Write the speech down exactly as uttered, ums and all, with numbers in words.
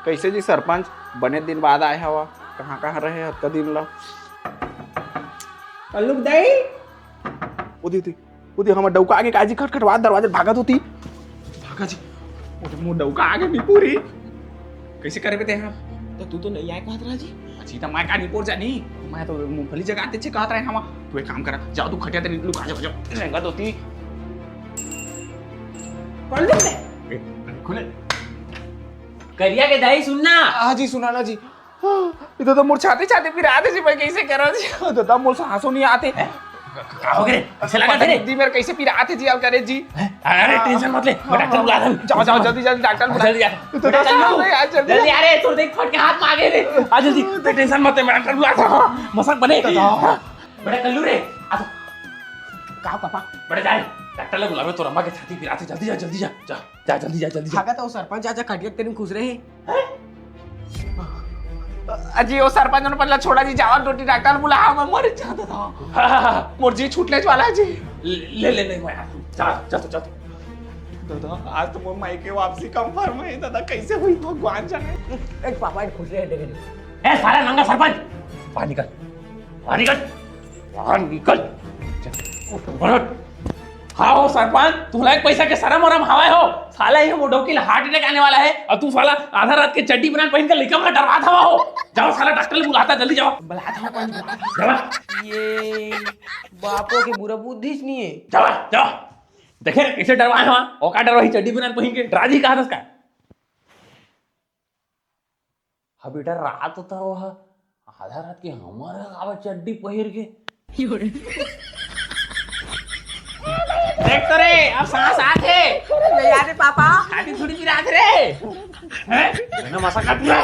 कइसे जी सरपंच, बने दिन बाद आए हवा, कहाँ कहाँ रहे हतका दिन ला? कल्लू के दाई। उदी उदी उदी, हमर डौका आगे काजी खटखटवात दरवाजा भागत होती। भागा जी। ओदे मोर डौका आगे निपोरी। कइसे करे बे तेहा? त तू तो नइ आए कहत रहा जी। अजी त मैं का निपोर जानी? मैं तो मूंगफली जगाते छे कहत रहे हवा। तू एक काम करा, जाओ तू खटिया ते लुका जाओ, जाओ। रेंगत होती। कल्लू के दाई। ए, खुले। करिया के दाई सुन ना। हाँ जी, सुना ना जी। इधर तो मोर छाती छाती पिरात हे जी, मैं कइसे करों जी? इधर तो मोर सांसो नइ आते। का हो गे रे? कइसे लगा थे रे? दी मेर कइसे पिरात हे जी, अब करे जी। हैं? अरे हाँ। टेंशन मत ले, मैं डॉक्टर बुला रहा हूँ। जाओ, जाओ, जल्दी, जल्दी डॉक्टर बुला। जल्दी आ। इधर बेटा तो चल, सांस नहीं आ, जल्दी। जल्दी आ रे, तोर देख फट के हाथ मांगे रे। आ जल्दी, तू टेंशन मत ले, मैं डॉक्टर बुला रहा हूँ। मसक बने। दादा। हाँ। बेटा कल्लू रे, आ तो। का पापा? बेटा जा रे, डॉक्टर ले बुलावे, तोर अम्मा के छाती पिरात हे, जल्दी जा, जल्दी जा, जा, जा, जल्दी जा, जल्दी जा। भागा तो सरपंच आजा, खटिया के तरी खुश रहे। अजी, ओ सरपंच मन पल्ला छोड़ा जी, जावा डोटी डॉक्टर बुला, मैं मर जाता था। हाँ, हाँ, हाँ, मोर जी छूटने वाला है जी। ले, ले, ले, मैं आ, जा, जा तो, जा तो। दादा, आज तो मोर माई के वापसी confirm है दादा, कइसे होही भगवान जाने। एक पापा खुश रहे, देखे। ए, साला नंगा सरपंच, बाहर निकल, बाहर निकल। बाहर निकल। उठ, उठ। हाँ हो सरपंच, तुला एक पैसा के शरम वरम हवय हो? साला ये मोर डौकी ला heart attack आने वाला है, अउ तू साला आधा रात के चड्डी बनियान पहिन के लइका मन डरवात हवा हो। जाओ साला डॉक्टर ले बुलाता, जल्दी जाओ। बुलात हवा, पंच, बुलात हवा। जावा। ये बापो के बुरा बुद्धि च नइ हे। जावा, जावा। देखे कइसे डरवाए हवा, ओका डरवाही चड्डी बनियान पहिन के, डरा जी कहा दस का। हाँ बेटा, रात होता हुआ आधा रात के हमर आवा चड्डी पहिर के। देख तो रे, अब सांस आत हे। नइ आत हे पापा। छाती थोड़ी पिरात रे। हैं? मैंने मसा काट लिया।